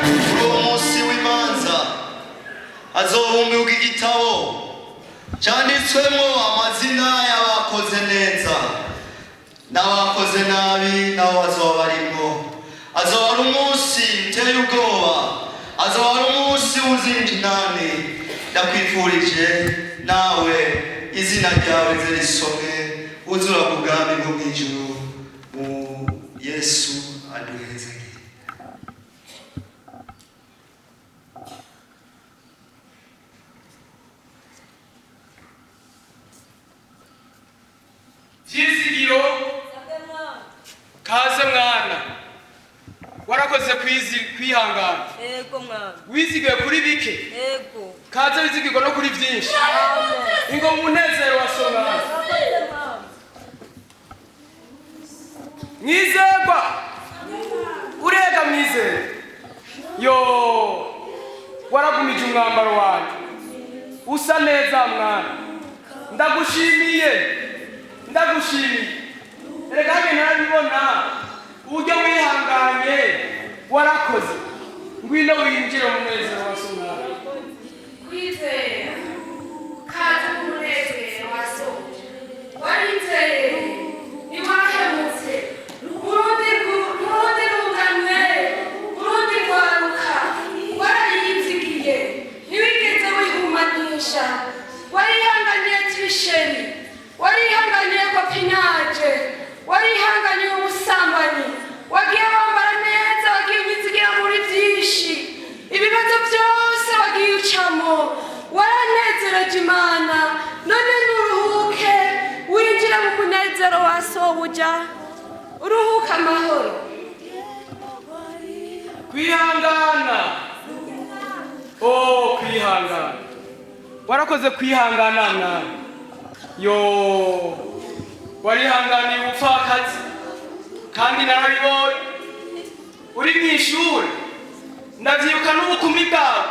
Kuri uwo munsi w'imanza azobumbirwa igitabo cyanditswemo amazina y'abakoze neza n'abakoze nabi, nabo bazoba barimwo. Azoba ari umunsi uteye ubwoba, azoba ari umunsi wuzuye inani. Ndakwifurije nawe izina ryawe rize risome uzura ku bwami bwo mu ijuru. Mu Yesu aduhezagire. Vyizigiro, kaze mwana, warakoze kwihangana. Ego mwana. Wizigiwe kuri bike. Ego. Kaze wizigirwa no kuri vyinshi. Amen. Ingo umunezero wa so mwana. Urakoze mwana. Mwizerwa, urega mwizerwa, yo waragumije umwambaro wanjye usa neza mwana, ndagushimiye, ndagushimiye. Erega hano ntarabibona uburyo wihanganye, warakoze. Ngwino winjire mu munezero wa so mwana. Kwizera, kaze mu munezero wa so. Warizeye, ntiwahemutse. Urundi runganwe, urundi rwaruka, warayizigiye, ntiwigeze wihumanisha. Warihanganiye tibisheri, warihanganiye kopinaje, warihanganiye ubusambanyi, wagiye wambara neza, wagiye unyizigira muri byinshi, ibibazo byose wagiye ucamo, waranezereje Imana. None nuruhuke, winjire mu munezero wa sobuja, uruhuke amahoro. Kwihangana, oh kwihangana, warakoze kwihangana mwana. Yo, warihanganiye ubupfakazi kandi narabibonye uri mu ishuri, ndavyibuka n'ubukumi bwawe,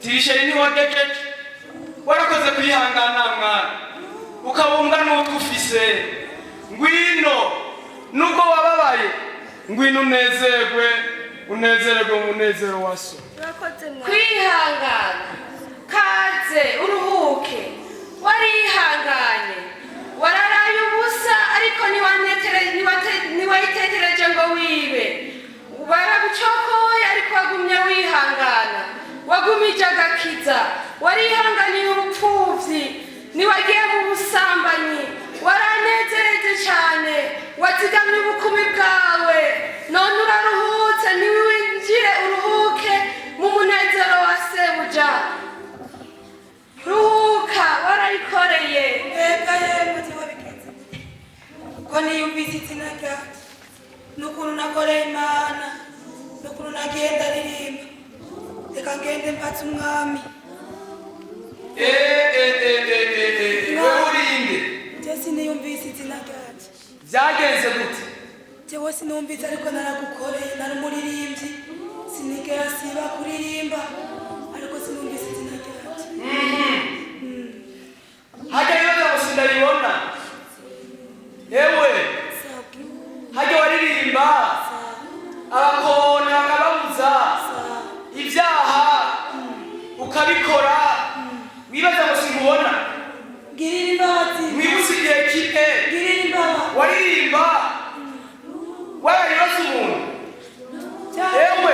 tisheri ntiwagejeje. Warakoze kwihangana mwana, ukabunga n'utwo ufise. Ngwino, nubwo wababaye, ngwino unezerwe, unezerwe mu munezero wa so. Urakoze mwana. Kwihangana, kaze uruhuke. Warihanganye, wararaye ubusa, ariko ntiwayitekereje ngo wibe. Baragucokoye, ariko wagumye wihangana, wagumije agakiza. Warihanganiye ubupfuvyi, ntiwagiye mu busambanyi, waranezereje cyane, wazigamye ubukumi bwawe. None uraruhutse, ntiwinjire uruhuke mu munezero wa sebuja. Ruhuka, warayikoreye. Mbega yemwe, jewe bigenze ko niyumvise izina ryanjye n'ukuntu nakoreye Imana n'ukuntu nagenda aririmba, reka ngende mpatse umwami. Wewe urinde? Je siniyumvise izina ryanjye. Byagenze gute? Jewe sinumvise, ariko naragukoreye, nari umuririmbyi, sinigera siba kuririmba, ariko sinumvise izina ryanje. Hajya ibibazo ngo sindabibona. Ewe, Sabwe. hajya waririmba abakona bakababuza ibyaha ukabikora, wibaza ngo sinkubona? Girira imbabazi. Mwibutse igihe kimwe Girira imbabazi. waririmba warabibaza umuntu. Ewe,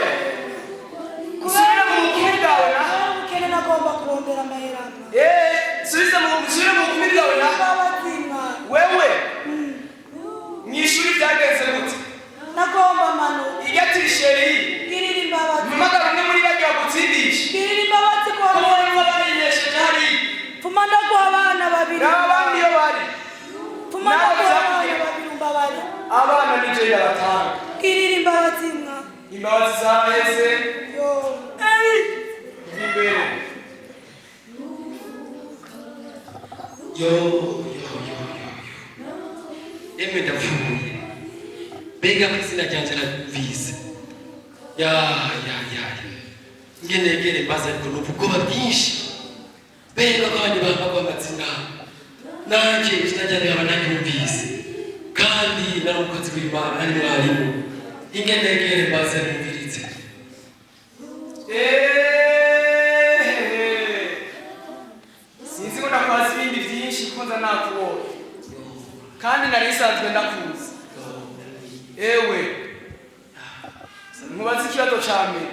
subira mu bukumi bwawe na Kubera ubukene nagomba kurondera amahera. Subiza mu, subira mu bukumi bwawe na Imbabazi, mwana. Wewe, mu ishuri byagenze gute? Nagomba amanota. Irya tricherie. Girira imbabazi. Mpamagara umwe muri bagiye bagutsindisha. Girira imbabazi. Ko Ko mbona bayinesheje hariya. Pfuma ndaguha abana babiri. N'abandi iyo bari. Pfuma Nawe ndaguha abana byakubwiye. babiri, umbabare. Abana ni je ndabatanga. Girira imbabazi, mwa. Imbabazi zaraheze. Yo. Imbere. Yo yo yo yo yo, emwe ndapfuye! Mbega ko izina ryanje narumvise? Ya ya ya, ngene ngene mbaza, ariko numva ubwoba bwinshi. Mbega ko abandi bambagwa amazina, nanjye izina ryanje nkaba naryumvise, kandi nari umukozi w'Imana, nari mwarimu? Ingene ngene mbaza numviritse. Eeeeh. Sinzi ko ndakwaza ibindi byinshi, kuko nza nakubonye kandi nari nsanzwe ndakuzi. Ewe, nkubaze ikibazo ca mbere: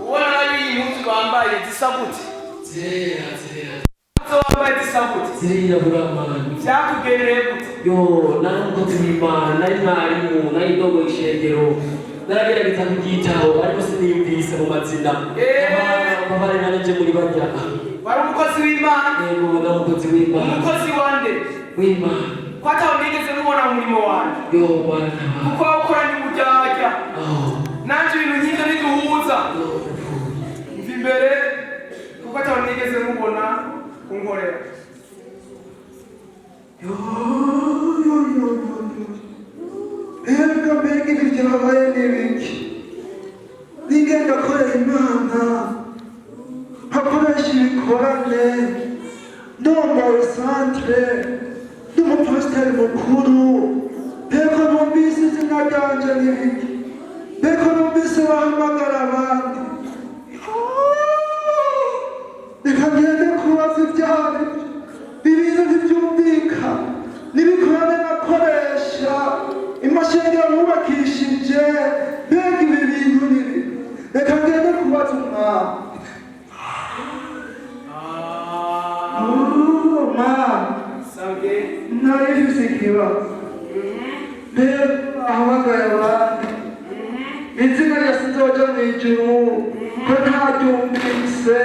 ubona nayo iyi mpuzu bambaye zisa gute? Zirera, zirera. Zo wambaye zisa gute? Zirirabura, mani. Vyakugereye gute? Yo, nari umukozi w'Imana, nari mwarimu, nari ndongo ishengero, naragerageza kuryitaho, ariko siniyumvise mu mazina. Babare nanje muri barya. Wari umukozi w'Imana? Yego, nari umukozi w'Imana. Umukozi wande? W'Imana. Ko ataho nigeze mubona mu murimo wanje? Yo, Mana. Kuko wawukoranye uburyarya. Oh. Nanje ibintu nk'ivyo ntiduhuza. Yo, ndapfuye. Mva imbere, kuko ataho nigeze mubona unkorera. Yo yo yo yo yo! Mbega mbega, ibi byabaye ni ibiki? Ningenda korera Imana, nkakoresha ibikorane, ndongoye centre, ndi umupasiteri mukuru, mbega numvise izina ryanje n'ibiki? Mbega numvise bahamagara abandi? Reka ngende kubaza ibyari ibintu ntibyumvika n'ibikorane nakoresha, imashini bubakishije. Mbega ibi bintu nibi? Reka ngende kubaza umwami. Oh, mwami. Sabwe. Nari mfise ikibazo. Mbega ahamagaye abandi, izina rya sinzoja mw'ijuru, ko ntaryumvise?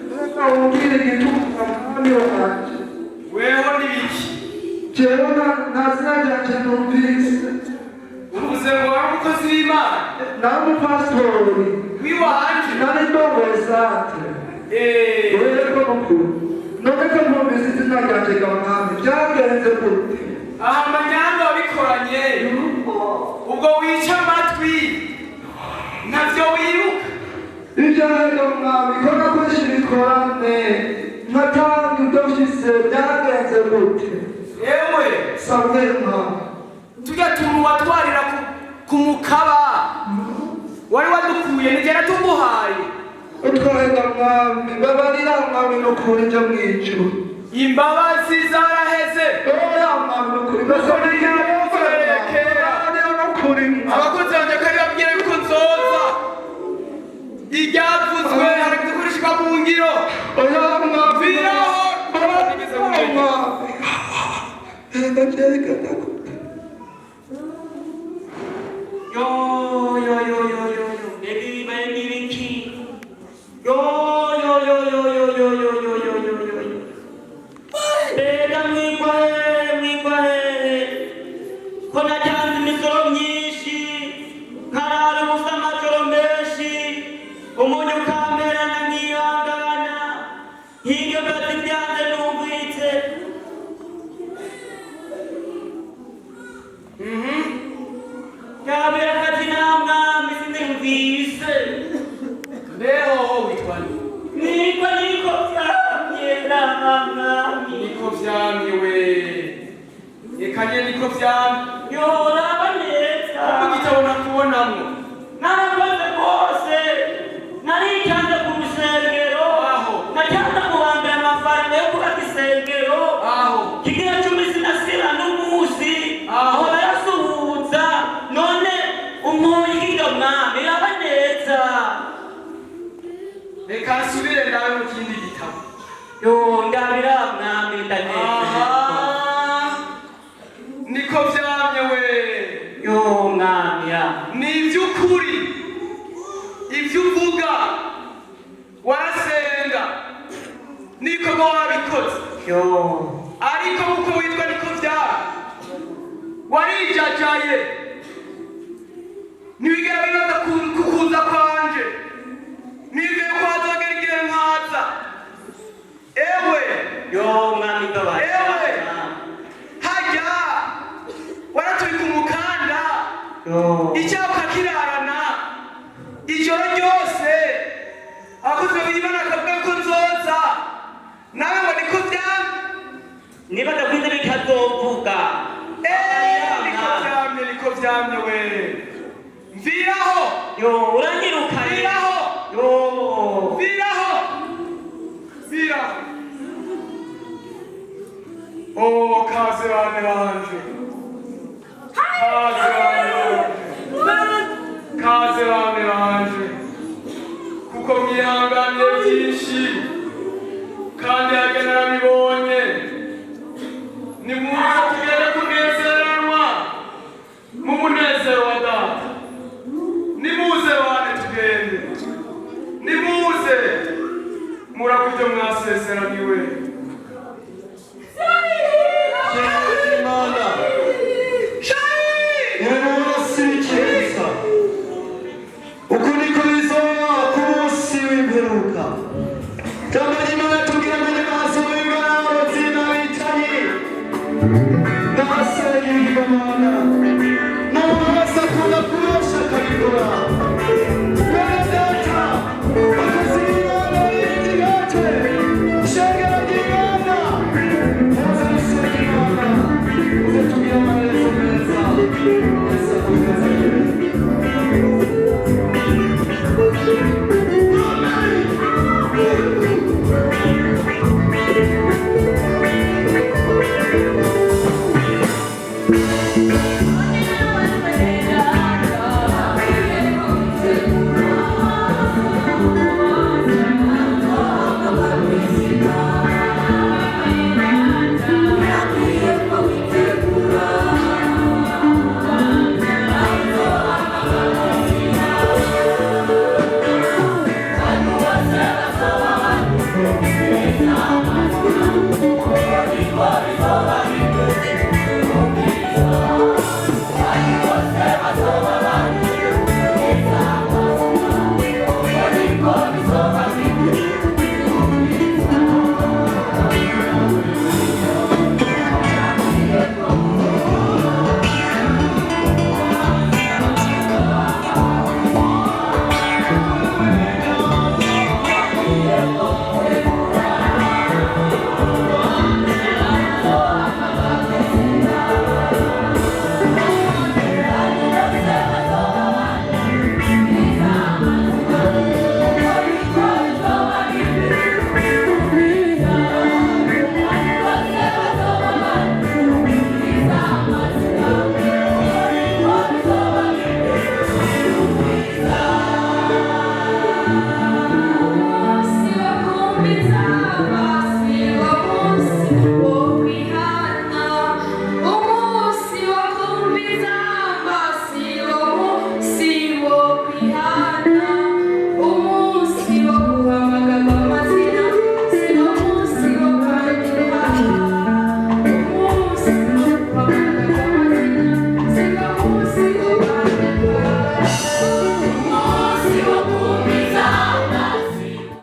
Mbega wumbwire igituma, mwami wanje. Weho n'ibiki? Jewe nta zina ryanje numvise. Uvuze ngo wari umukozi w'Imana? Nari umupasitori. W'iwanje? Nari ndongoye centre. Yego mukuru. None ko ntumvise izina ryanje ga mwami, byagenze gute? Aha amanyanga wabikoranye ubwo wica amatwi, ntavyo wibuka? Ibyaha mwami, ko nakoresha ibikorane, nkatanga ibyo mfise, byagenze gute? Ewe. Sabwe, mwami. Tujya tuntu watwarira ku mukaba wari wadukuye, nigera tuguhaye. Utwaye mwami, babarira mwami, nukuri njya mu ijuru. Imbabazi zaraheze. Oya mwami, nukuri. Nuko nari naragukoreye kera. Babarira nukuri mwami. Abakozi banjye ko babwira yuko nzoza, iryavuzwe harageze kurishwa mu ngiro. Oya mwami. Viraho. Babarira mwami. Reka byerekana gute? Yo yo yo yo yo yo, mbega ibibaye n'ibiki? Yo yo yo yo yo yo yo yo yo yo yo yo, mbega mwigwa hehe, mwigwa hehe, ko natanze imisoro myinshi, nkarara ubusa amajoro menshi, umuntu ukamperana nkihangana, hirya mbaza ibyanze numvitse? vyamye we. Eka nyene niko vyamye. Yoraba neza. Mu gitabo nakubonamwo. Narakoze rwose, naritanze ku rusengero. Aho. Natanze kuhambira amafaranga yo kubaka isengero. Aho. Kigira cumi sinasira n'umunsi. Aho. Aho barasuhuza none umpuye mwami, raba neza. Reka nsubire nawe mu kindi gitabo. Yo, ndabira mwami, ndanezerwa. Aha. Niko vyamye we. Yo mwami ya. Ni iby'ukuri ibyo uvuga, warasenga n'ibikorwa wabikoze. Yo. Ariko nkuko witwa niko byaba, warijajaye, ntiwigera wibaza ku kuza kwanje, niveye ko hazogera igihe nkaza ewe. Yo mwami, mbabarira. Ewe. Hajya waratubika umukanda. Yo. Icyaha ukakirarana ijoro ryose, abakozi b'Imana bakavuga ko nzoza, nawe ngo niko byamye. Niba ndakwize bikazovuga. Eh, niko byamye, niko byamye we, mviraho. Yo, uranyirukanye. Mviraho. Yo. Mviraho, mviraho. Oh, kaze bane banje, kaze bane banje, kaze bane banje, kuko mwihanganiye byinshi kandi hajya narabibonye. Nimuze tugende kunezeranwa mu munezero wa data. Nimuze bane tugende, nimuze muraba ibyo mwasezeraniwe. Imana ibintu si byiza, uku niko bizoba ku munsi w'imperuka. Ijambo ry'Imana tubwira ngo nyamaso w'ingororotsi n'abicanyi n'abasenga ibigirwamana n'umuntu wese akunda kubosha akabikora. Bene data, bakozi b'Imana, baririmbyi bacu, ishengero ry'Imana, muze dusenge Imana, muze tugire amaherezo meza. Yesu akomeze agire. Yo.